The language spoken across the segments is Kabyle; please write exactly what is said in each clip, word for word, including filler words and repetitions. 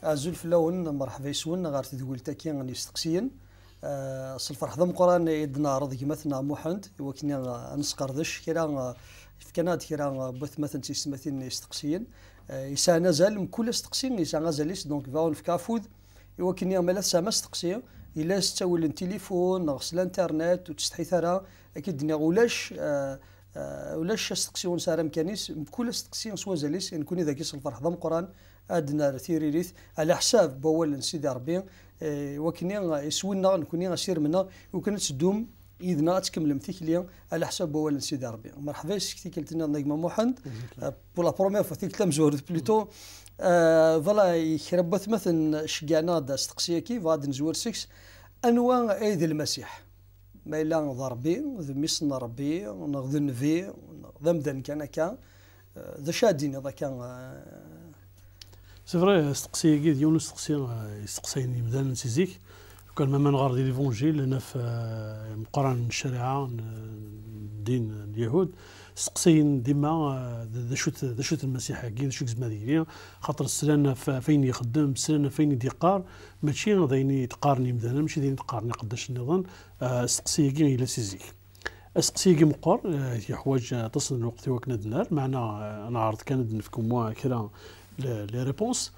Azul fell-awen, merḥba yes-wen ɣer tedwilt-agi n yisteqsiyen. Eh, s lferḥ d ameqqran i d-neɛreḍ gma-tneɣ Muḥend, i wakken, eh, ad nesqerdec kra, eh, yefkan-aɣ-d kra, eh, n watmaten d tiyessetmatin n yisteqsiyen. Eh, yesɛan azal, mkul asteqsi yesɛa azal-is, donc bɣiɣ ad nefk afud i wakken, ma yella tesɛam asteqsi, yella s ttawil n tilifun neɣ s l'internet, ur ttsetḥit ara, akka d-nniɣ ulac, eh, eh, ulac asteqsi ur nesɛi ara amkan-is, mkul asteqsi s wazal-is, i nekkni dagi s lferḥ d ameqqran, ad d-nerr tiririt, ɛla ḥsab n wawal n Sidi Ṛebbi, eh, i wakken, eh, iswi-nneɣ, nekkni asirem-nneɣ, i wakken ad teddum yid-neɣ, ad tkemmlem tikli, ɛla ḥsab n wawal n Sidi Ṛebbi. Merḥba yes-k tikkelt nniḍen a gma Muḥend, eh, pour la première fois, tikkelt tamezwarut plutôt. Eh, voilà, i kra n watmaten ceggɛen-aɣ-d asteqsi-agi, bɣiɣ ad nezwir seg-s. Anwa ay d Lmasiḥ? Ma yella d Ṛebbi, d mmi-s n Ṛebbi, neɣ d nnbi, neɣ d amdan kan akka, eh, d acu ara d-tiniḍ akka, eh? C'est vrai, asteqsi-agi d yiwen n usteqsi, eh, yesteqsayen yimdanen si zik. Lukan ma, ma nɣer di l'Évangile, naf, eh, meqqran n ccariɛa, n, n ddin n Lyahud, steqsayen dima, eh, d, d acu-t, d acu-t Lmasiḥ-agi, d acu i yezmer ad yili, xaṭer slan ɣef, ɣef ayen ixeddem, slan ɣef ayen i d-yeqqar, mačči d ayen i d-qqaren yimdanen, mačči d ayen i d-qqaren iqeddacen nniḍen, eh, asteqsi-agi yella si zik. Asteqsi-agi meqqer, eh, yeḥwaǧ aṭas n lweqt i wakken ad d-nerr, meɛna, eh, ad neɛreḍ kan ad d-nefk au moins kra n les réponses.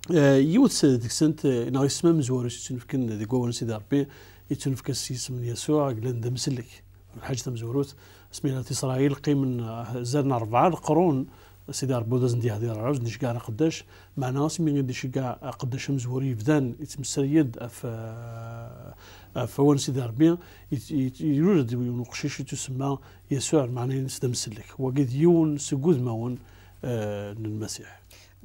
Eh, yiwet deg-sent, eh, neɣ isem amezwaru i s-yettunefken deg wawal n Sidi Ṛebbi, yettunefk-as s yisem n Yasuɛ, yellan d amsellek. Lḥaǧa tamezwarut, asmi ara At Isṛayil qqimen, eh, zad n rebɛa leqrun, Sidi Ṛebbi ur d asen-d-yehdi ara, ur asen-d-iceggeɛ ara aqeddac, meɛna asmi i d-iceggeɛ aqeddac amezwaru yebdan yettmeslay-d ɣef, eh, ɣef wawal n Sidi Ṛebbi, yet-, yet-, yura-d yiwen uqcic yettusemma Yasuɛ, lmeɛna-ines d amsellek. Wagi d yiwen seg wudmawen, eh, n Lmasiḥ.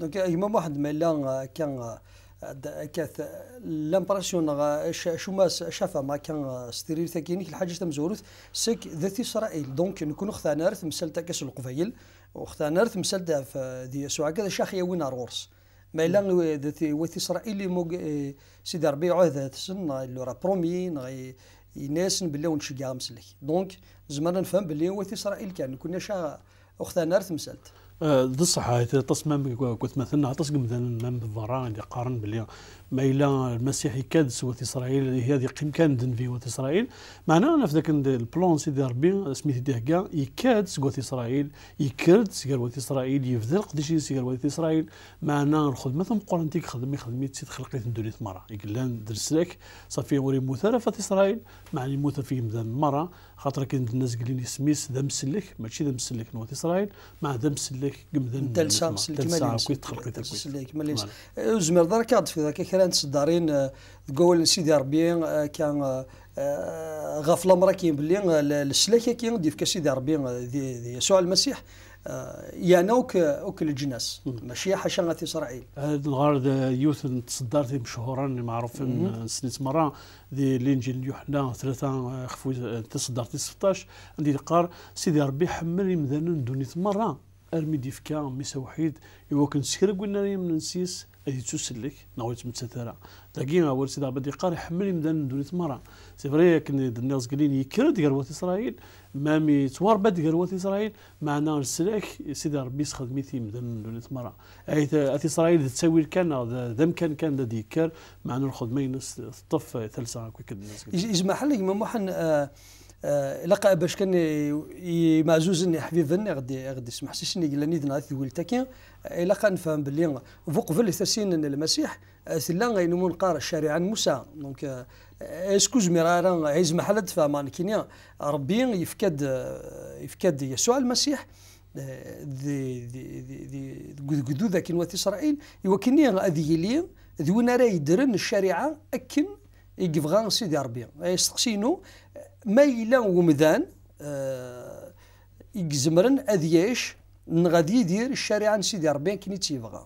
Donc, a gma Muḥend, ma yella, eh, akka, eh, d-, akka t-, l'impression neɣ, eh, acu, acu ma s-, acu fehmeɣ akka, eh, s tiririt-agi-inek, lḥaǧa tamezwarut, c'est que d At Isṛayil. Donc, nekkni ur ɣ-teɛni ara temsalt akka s Leqbayel, ur ɣ-teɛni ara temsalt ɣef, eh, di Yasuɛ akka, d acu i ɣ-yawin ar ɣur-s. Ma yella, eh, d At, At Isṛayil i mmug-, eh, Sidi Ṛebbi iɛuhed-asen, neɣ il leur a promis, neɣ i, yenna-yasen belli ur nceggeɛ amsellek. Donc, nezmer ad nefhem belli At Isṛayil kan, nekkni acu ur ɣ-teɛni ara temsalt. Eh, d ṣṣeḥ, ay, aṭas mam deg, deg watmaten, aṭas n yimdanen mam d berra i d-yeqqaren belli ma yella Lmasiḥ yekka-d seg wat Isṛayil, ihi ad yeqqim kan d nnbi n wat Isṛayil. Meɛna naf dakken d le plan n Sidi Ṛebbi, asmi t-id-ihegga, yekka-d seg wat Isṛayil, yekker-d seg gar wat Isṛayil, yebda leqdic-ines gar wat Isṛayil. Meɛna lxedma tameqqrant i yexdem, ixdem-itt si txelqit n ddunit merra. I yellan d leslak, ṣafi ur yemmut ara f at Isṛayil, meɛna yemmut ɣef yimdanen merra, xaṭer akken d-nenna zgelli isem-is d amsellek, mačči d amsellek n wat Isṛayil, meɛna d amsellek n yimdanen n talsa, talsa akkit txelqit akkit. Amsellek, ma yella. Eh, ur tezmireḍ ara ad aɣ-d-tefkeḍ akka kra n tseddarin, eh, deg wawal n Sidi Ṛebbi, eh, akka, eh, eh, ɣef lamer-agi belli, eh, le-, leslak-agi i d-yefka Sidi Ṛebbi, eh, di, di Yasuɛ Lmasiḥ, eh, yeɛna akk, akk leǧnas, mačči ḥaca at Isṛayil. Ad nɣer d yiwet n tseddart imechuren, imeɛrufen, eh, nessen-itt merra, di Linǧil n Yuḥenna tlata, eh, xef wi-, eh, taseddart tis sbeṭṭac, anda i d-yeqqar, Sidi Ṛebbi iḥemmel imdanen n ddunit merra, armi d-yefka mmi-s awḥid, i wakken s kra n win ara yamnen s-yes, ad yettusellek, neɣ ur yettmettat ara. Dagi, awal Sidi Ṛebbi d-yeqqar, iḥemmel imdanen n ddunit merra. C'est vrai, akken i d-nniɣ zgelli, yekker-d gar wat Isṛayil, même yettwaṛebba-d gar wat Isṛayil, meɛna leslak, Sidi Ṛebbi yessexdem-it i yimdanen n ddunit merra. Ay t-, at Isṛayil d ttawil kan, neɣ d, d amkan kan da d-yekker, meɛna lxedma-ines teṭṭef talsa akk akken d-nniɣ zgelli. Yez-, yezmer ḥal, a gma Muḥend, eh, eh, ilaq bac kan i, i imeɛzuzen iḥbiben i ɣ-d-, i ɣ-d-ismeḥsisen i yellan yid-neɣ di tedwilt-agi, ilaq ad nefhem belli buqbel tasin n Lmasiḥ, eh, tella ayen umi neqqar ccariɛa n Musa. Donc, eh, est-ce que ur zmireɣ ara, eh, yezmer ḥal ad d-fehmeɣ nekkini, Ṛebbi yefka-d, eh, yefka-d Yasuɛ Lmasiḥ, eh, di, di, di, di, deg ugdud akken wat Isṛayil, i wakken ad yili d win ara yeddren ccariɛa akken i yebɣa Sidi Ṛebbi. Eh, asteqsi-inu, ma yella umdan, eh, i izemren ad yac neɣ ad yidir ccariɛa n Sidi Ṛebbi akken i tt-yebɣa?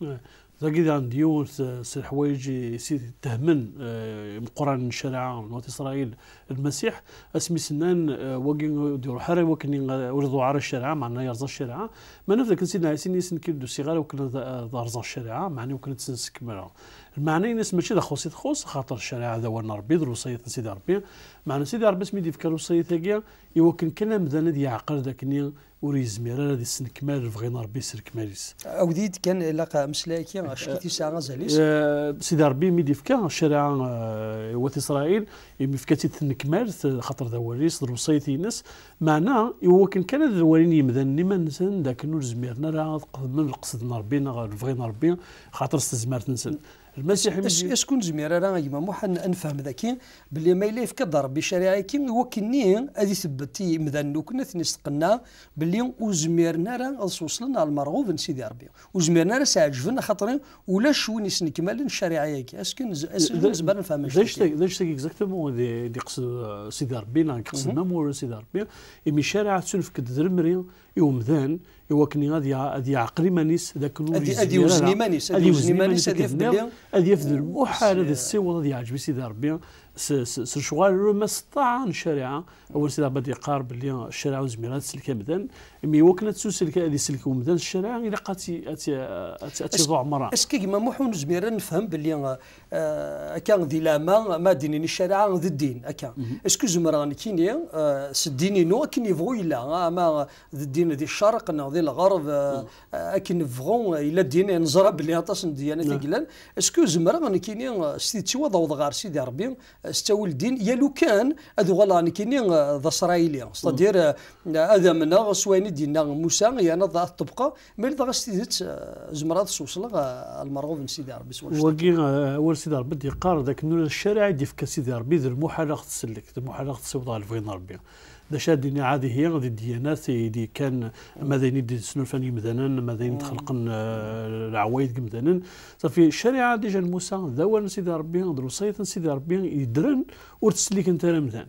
Eh, dagi daɣen d yiwet, eh, s leḥwayeǧ i s-itehmen, eh, imeqqranen n ccariɛa n wat Isṛayil Lmasiḥ, asmi s-nnan, eh, wagi ur d-iruḥ ara i wakken i, ur iḍuɛ ara ccariɛa, meɛna yerẓa ccariɛa. Ma naf dakken Sidna Ɛisa yenna-yasen, nekkini ur d-usiɣ ara i wakken ad, ad rẓeɣ ccariɛa, meɛna i wakken ad tt-skemmleɣ. Lmeɛna-ines mačči d axuṣ i txuṣ, axaṭer ccariɛa d awal n Ṛebbi, d lewṣayat n Sidi Ṛebbi, Meɛna Sidi Ṛebbi asmi d-yefka lewṣayat-agi, i wakken kan amdan ad yeɛqel d akken ur yezmir ara ad yesnekmal lebɣi n Ṛebbi s lekmal-is. Awdi-d kan ilaq ameslay-agi, acki tisɛa azal-is. Eh, Sidi Ṛebbi mi d-yefka ccariɛa, eh, i wat Isṛayil, imi yefka-tt-id tnekmalt, eh, xaṭer d awal-is, d lewṣayat-ines, meɛna i wakken kan ad walin yimdanen iman-nsen d akken ur zmiren ara ad qedmen lqesd n Ṛebbi neɣ lebɣi n Ṛebbi, xaṭer s tezmert-nsen. Lmasiḥ imi Est-ce, est-ce que ur nezmir ara, a gma Muḥ, ad n-, ad nefhem daki belli ma yella yefka-d Ṛebbi ccariɛa-agi i wakken-nni ad itebbet i yimdanen ukken ad ten-isteqneɛ belli ur zmiren ara ad sewṣlen ɣer lmerɣub n Sidi Ṛebbi. Ur zmiren ara ad s-ɛeǧben, axaṭer ulac win yesnekmalen ccariɛa-agi. Est-ce que nez-, est-ce que nezmer ad nefhem d anect-agi? D anect-agi exactement i d-, i d-iqsed, uh, Sidi Ṛebbi, neɣ i d-iqsed Mamour Sidi Ṛebbi, imi ccariɛa tettunefk-d d lemri i umdan, i wakken ad ya-, ad yeɛqel iman-is d akken ur yezmir ara ad yewzen iman-is, ad yaf belli ad yaf d lmuḥal ad yessiweḍ ad yeɛǧeb i Sidi Ṛebbi s, s, s lecɣal, ma s ṭṭaɛa n ccariɛa. Awal Sidi Ṛebbi ad yeqqar belli ccariɛa ur tezmir ad tsellek amdan, imi i wakken ad tsuselk, ad isellek umdan s ccariɛa, ilaq ad tt-, ad tt-, ad tt-, ad tt-iḍuɛ merra. Est-ce que gma Muḥ ur nezmir ad nefhem belli, euh, akka di leɛma, ma ad d-nini ccariɛa d ddin, akka. Est-ce que zemreɣ nekkini, euh, s ddin-inu, akken yebɣu yella, ama d ddin di ccerq neɣ di lɣerb, euh, akken nebɣu, yella ddin, neẓra belli aṭas n ddyanat i yellan. Est-ce que zemreɣ nekkini, euh, s tidet-iw ad awḍeɣ ɣer Sidi Ṛebbi, euh, s ttawil ddin, ya lukan ad uɣaleɣ nekkini, euh, d Asṛayili, c'est-à-dire, euh, ad amneɣ s wayen i d-yenna Musa, yerna ad ṭṭebqeɣ, ma yella dɣa s tidet, euh, zemreɣ ad sewṣleɣ, euh, ɣer lmerɣub n Sidi Ṛebbi s wannect-agi? Wagi, euh, awal Sidi Ṛebbi d-yeqqar d akken ula d ccariɛa i d-yefka Sidi Ṛebbi d lmuḥal ad ɣ-tsellek, d lmuḥal ad ɣ-tessiweḍ ɣer lebɣi n Ṛebbi. D acu ad d-nini, ɛad ihi di ddiyanat i d-yekkan, ama d ayen i d-yesnulfan yimdanen, ama d ayen d-xelqen, eh, leɛwayed deg yimdanen. Safi, ccariɛa déjà n Musa, d awal n Sidi Ṛebbi, d lewṣayat n Sidi Ṛebbi, yeddren, ur tt-slikent ara amdan.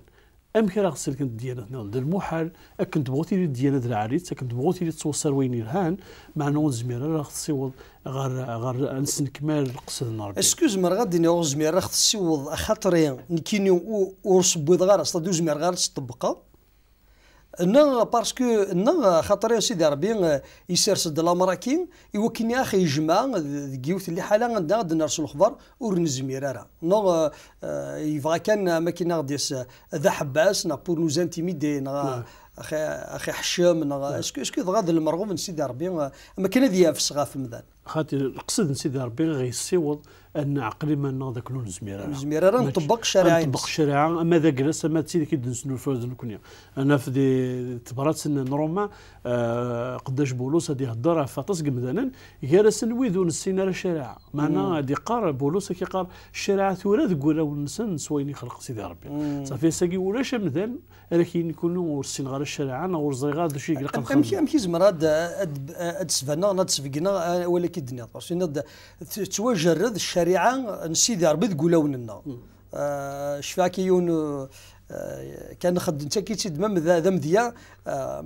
Amek ara ɣ-sellkent ddyanat nniḍen? D lmuḥal, akken tebɣu tili ddyanat d lɛali-tt, akken tebɣu tili tettwaṣṣer wayen yelhan, meɛna ur nezmir ara ad ɣ-tessiweḍ ɣer, ɣer ad nesnekmal lqesd n Ṛebbi. Est-ce que zemreɣ ad d-iniɣ ur zmireɣ ad ɣ-tessiweḍ axaṭer-i nekkini u-, ur sewwiḍeɣ ara, c'est-à-dire ur zmireɣ ara ad tt-ṭebbqeɣ? Neɣ parce que, neɣ axaṭer-i Sidi Ṛebbi, eh, isers-d lamer-agi i wakken i aɣ-yejmeɛ d-, deg yiwet n liḥala anda ad d-ners lexbar ur nezmir ara. Neɣ, eh, eh, yebɣa kan, am akken aɣ-d-yas, eh, d aḥebbas, neɣ pour nous intimider, neɣ aɣ-, aɣ-iḥeccem, neɣ, est-ce que, est-ce que dɣa d lmerɣub n Sidi Ṛebbi, eh, am akken ad yafes ɣef umdan? Xaṭi, lqesd n Sidi Ṛebbi i ɣ-yessiweḍ ad neɛqel iman-nneɣ d akken ur nezmir ara. Ur nezmir ara ad nṭebbeq ccariɛa-ines. Ad nṭebbeq ccariɛa, ama d aglas, ama d tidak i d-nesnulfa d nekkni. Ad naf di tebrat n, n Ṛuma, eh, qeddac Bulus ad ihedder ɣef waṭas n yemdanen, gar-asen wid ur nessin ara ccariɛa. Meɛna ad iqqar Bulus, ad k-iqqar, ccariɛa tura deg wulawen-nsen s wayen ixleq Sidi Ṛebbi. Safi, ass-agi ulac amdan ara k-yini kunnu ur ssineɣ ara ccariɛa, neɣ ur ẓriɣ ara d acu i ilaq ad xedmeɣ. Amek, amek i zemreɣ ad, ad, ad d-sbaneɣ neɣ ad d-sbeggneɣ, eh, awal-agi d-tenniḍ? Parce que tenniḍ-d, t-, tettwajerred ccariɛa n Sidi Ṛebbi deg wulawen-nneɣ. Eh, cfiɣ akka yiwen, eh, kan xedden-tt akka-tt-id, même d, d amedya, eh,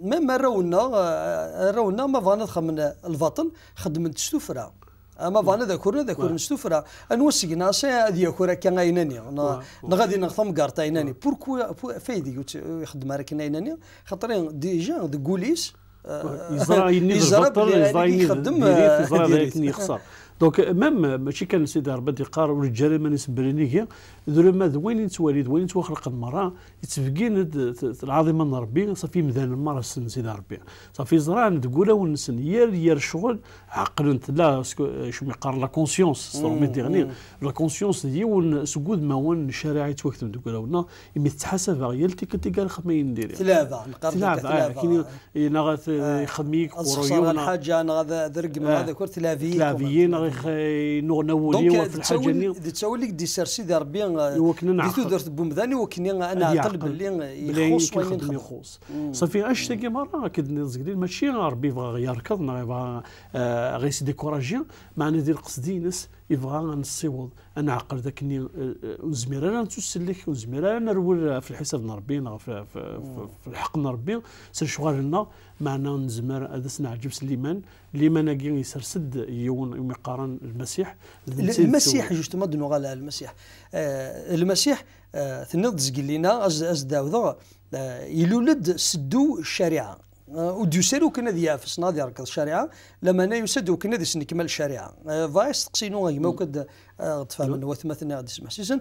même arraw-nneɣ, eh, arraw-nneɣ ma bɣan ad xedmen lbaṭel, xeddmen-t s tuffra. Ama bɣan ad akuren, ad akuren s tuffra. Anwa seg-neɣ ad yaker akka ayen-nni? Neɣ, neɣ ad ineɣ tamgerḍt ayen-nni? Pourquoi, pour-, fayda ur ixeddem ara akken ayen-nni? Xaṭer déjà deg wul-is, eh, yeẓra ayen-nni d lbaṭel, yeẓra ayen-nni d diri-t, yeẓra d ayen yexṣer. Donc, même, mačči kan Sidi Ṛebbi ad d-yeqqar ur yeǧǧi ara iman-is belli nigi, drus ma d wayen i nettwali, d wayen yettwaxelqen merra, yettbeggin-d t-, t-, lɛaḍima n Ṛebbi, safi imdanen merra ssnen Sidi Ṛebbi. Safi ẓran deg wulawen-nsen, yal, yal ccɣel, ɛeqlen-t. La, ce que, acu mi qqaren la conscience, s tṛumit diɣen. La conscience d yiwen seg wudmawen n ccariɛa yettwaketmen deg wulawen-nneɣ, imi tettḥasab-aɣ yal tikkelt i ara xedmeɣ ayen n diri. Tlaba, neqqar-d akka tlaba. Akken, neɣ ad, eh, ixdem-iyi-d ad sexṣreɣ lḥaǧa, neɣ ad, ad regmeɣ, ad akur, tlab-iyi. Tlab-iyi, neɣ ix-, inuɣen awul-iw ɣef lḥaǧa-nni. Donc, d ttawil, d ttawil i k-d-isers Sidi Ṛebbi, eh, di tudert n wemdan, i wakken ad neɛqel belli, eh, ixuṣ wayen i nxeddem. Safi, annect-agi merra, akka d-nniɣ zegdin, mačči Ṛebbi yebɣa ɣ-yerkeḍ, neɣ yebɣa, eh, ɣ-yesdikuraji, meɛna di lqesd-ines, yebɣa ad nessiweḍ, ad neɛqel d akken, eh, eh, ur nezmir ara ad nettusellek, ur nezmir ara ad nerwel ɣef lḥisab n Ṛebbi neɣ ɣef, ɣef, ɣef, ɣef lḥeqq n Ṛebbi s lecɣal-nneɣ, meɛna nezmer ad as-neɛǧeb s liman. Liman-agi isers-d yiwen umi qqaren Lmasiḥ. D netta i d Lmasiḥ, justement, ad d-nuɣal ɣer Lmasiḥ. Eh, Lmasiḥ, eh, tenniḍ-d zgelli-nni, ad s-, ad s-d-ɛawdeɣ, eh, ilul-d seddu ccariɛa. Ah, ur d-yusi ara ukan ad yeɛfes neɣ ad yerkeḍ ccariɛa, lameɛna yusa-d ukan ad isnekmal ccariɛa. Ah, bɣiɣ asteqsi-inu a gma, ukan ad, ah, ɣ-d-fehmen watmaten i ɣ-d-ismeḥsisen.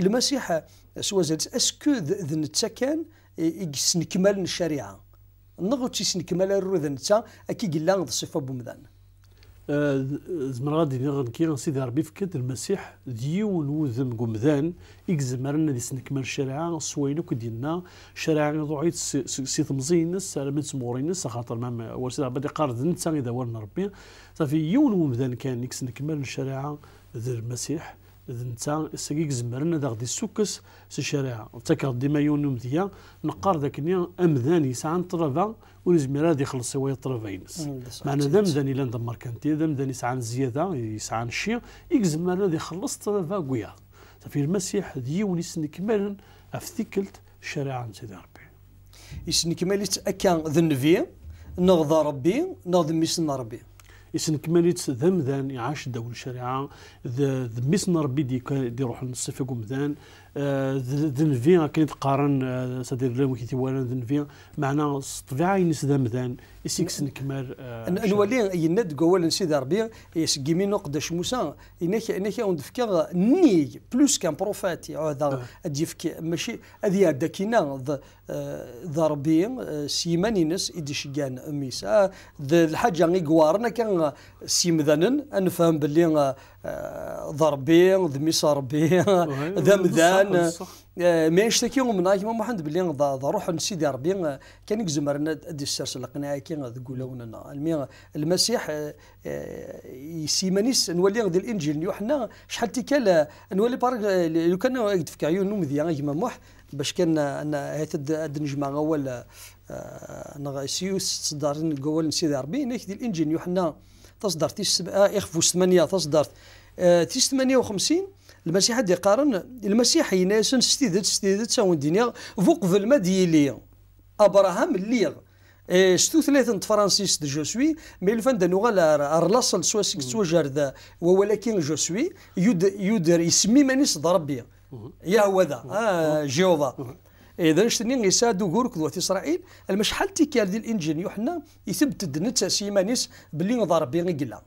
Lmasiḥ, ah, s wazal-is, est-ce que d, d netta kan i, i yesnekmalen ccariɛa? Neɣ ur tt-yesnekmal ara ula d netta, akka i yella d ṣṣifa n umdan? Eh, z-, zemreɣ ad d-iniɣ nekki, Sidi Ṛebbi yefka-d Lmasiḥ d yiwen n wudem deg umdan i izemren ad isnekmal ccariɛa s wayen akk i d-yenna. Ccariɛa iḍuɛ-itt si, si, si temẓi-ines armi d tmuɣri-ines, axaṭer ma, ma, war Sidi Ṛebbi ad iqqar d netta i d awal n Ṛebbi. Safi, yiwen n umdan kan i yesnekmalen ccariɛa d Lmasiḥ, d netta, ass-agi i izemren ad aɣ-d-issukkes si ccariɛa. Ttakeɣ-d dima yiwen n umedya, neqqar d akken amdan yesɛan ṭṭlaba ur yezmir ara ad ixelleṣ i wayeḍ ṭṭlaba-ines. Mm, d ṣṣeḥ. Meɛna d amdan yellan d amerkanti, d amdan yesɛan zzyada, yesɛan cci, i izemren ad ixelleṣ ṭṭlaba n wiyaḍ. Safi, Lmasiḥ d yiwen isnekmalen ɣef tikkelt ccariɛa n Sidi Ṛebbi. Isnekmal-itt akka d nnbi, neɣ d Ṛebbi, neɣ d mmi-s n Ṛebbi? Isnekmal-itt d amdan iɛac ddaw n ccariɛa, d, d mmi-s n Ṛebbi d-, d-iruḥen ṣṣifa n umdan, eh, d, d nnbi akken i d-qqaren, eh, c'est-à-dire llan wid i t-iwalan d nnbi, meɛna s ṭṭbiɛa-ines d amdan, i s-yesnekmal, eh, ccariɛa. Nwali, yenna-d deg wawal n Sidi Ṛebbi, seg yimi n uqeddac Musa, yenna-k, yenna-k ad wen-d-fkeɣ nnig, plus qu'un prophète, iɛuhda ad d-yefk, mačči ad iɛedda akkin-a, d, eh, d Ṛebbi, eh, s yiman-ines i d-iceggan mmi-s. Ah, d lḥaǧa i iweɛren akka, eh, s yimdanen, ad nefhem belli, eh, eh, d Ṛebbi, d mmi-s n Ṛebbi, d amdan. Eh, mais annect-agi umneɣ-ak, Muḥend, belli d, d Ṛuḥ n Sidi Ṛebbi, eh, kan i izemren ad, ad d-issers leqniɛ-agi deg wulawen-nneɣ. Almi, eh, Lmasiḥ, eh, eh, s yiman-is, nwali di Linǧil n Yuḥenna, acḥal tikkal, eh, nwali, par, eh, lukan ad k-d-fkeɣ yiwen n umedya, a gma Muḥ, bac kan, eh, ad, ad, ad d-nejmeɛ awal, eh, neɣ s yiwet n tseddart deg wawal n Sidi Ṛebbi, inek di Linǧil n Yuḥenna, taseddart tis seb-, ah, ixef wis tmanya, taseddart, eh, tis tmanya u xemsin, Lmasiḥ ad d-iqqaren, Lmasiḥ yenna-yasen: "S tidet, s tidet, a wen-d-iniɣ, bu qbel ma d-yili Abraham, lliɣ." Eh, s tutlayt n tefransist, "Je suis", mais ilfan da nuɣal ar, ar laṣel s wasik tettwajerred wawal-agi, "Je suis", yud-, yuder, ysemmi iman-is d Ṛebbi. Yahwa da, ah, Jehova. Eh, d annect-nni yesɛa-d ugur akked wat Isṛayil, alma acḥal tikkal di Linǧil n Yuḥenna, itbedded netta s yiman-is belli d Ṛebbi i yella.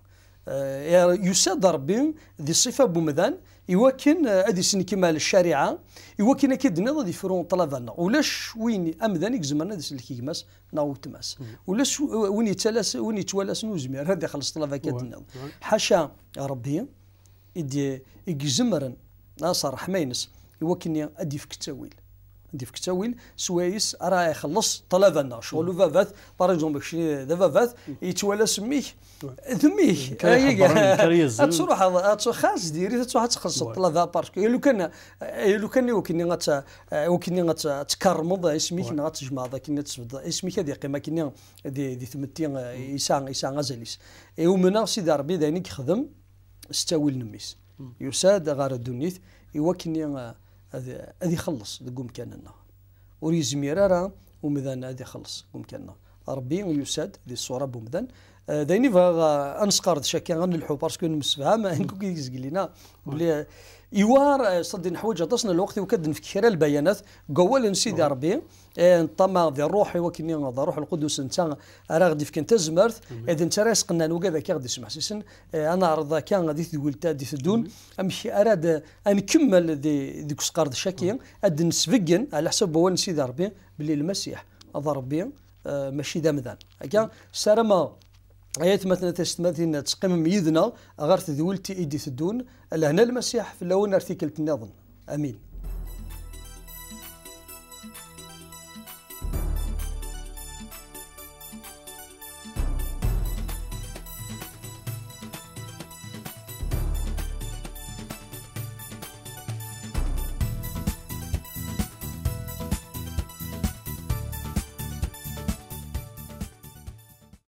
Eh, yusa-d Ṛebbi di ṣṣifa n umdan, iwakken, eh, ad isnekmal ccariɛa, iwakken akka d-tenniḍ ad ifru ṭṭlaba-nneɣ. Ulac win amdan i izemren ad isellek gma-s neɣ weltma-s. Ulac w-, win yettalas-, win yettwalasen ur yezmir ad ixelleṣ ṭṭlaba akka d-tenniḍ. Ḥaca Ṛebbi i d-, i izemren, a, s ṛṛeḥma-ines, i wakken ad d-ifk ttawil. Ad d-ifk ttawil, s wayes ara ixelleṣ ṭṭlaba-nneɣ. Ccɣel ubabat, par exemple, keččini d ababat, yettwalas mmi-k, d mmi-k. Ad truḥeḍ, ad tru-, xas diri-t, ad truḥ ad txellṣeḍ ṭṭlaba, parce que lukan, lukan i wakken ad t-, i wakken ad t-, ad tkerrmeḍ isem-ik, neɣ ad tjemɛeḍ akken ad tesbeddeḍ isem-ik, ad yeqqim akken di, di tmetti, eh, yesɛa, yesɛa azal-is. I umneɣ Sidi Ṛebbi d ayen i yexdem s ttawil n mmi-s. Yusa-d ɣer ddunit i wakken, eh, ad, ad ixelleṣ deg umkan-nneɣ. Ur yezmir ara umdan ad ixelleṣ deg umkan-nneɣ. Ṛebbi yusa-d di ṣṣura n umdan. Eh, d ayen i bɣiɣ, eh, ad nesqerdec akka, ad nelḥu, parce que nemsefham, ayen akk i d-yezgel-ina, belli, eh, iwar, eh, ṣaddi neḥwaǧ aṭas n lweqt i wakk ad d-nefk kra n lbayanat deg wawal n Sidi Ṛebbi, eh, neṭṭama di ṛṛuḥ, i wakken d ṛṛuḥ lqudus netta ara ɣ-d-ifken tazmert, eh, d netta ara yesqennan wigad akka ɣ-d-ismeḥsisen, eh, ad neɛreḍ akka di tedwilt-a d-iteddun, amek ara d-, ad nkemmel di, deg usqerdec-agi, ad d-nesbeggen, ɛla ḥsab wawal n Sidi Ṛebbi, belli Lmasiḥ d Ṛebbi, eh, mačči d amdan. Akka, ssarameɣ, ay atmaten, a tiyessetmatin, ad teqqimem yid-neɣ ɣer tedwilt i d-iteddun. Lehna Lmasiḥ fell-awen ar tikkelt nniḍen. Amin.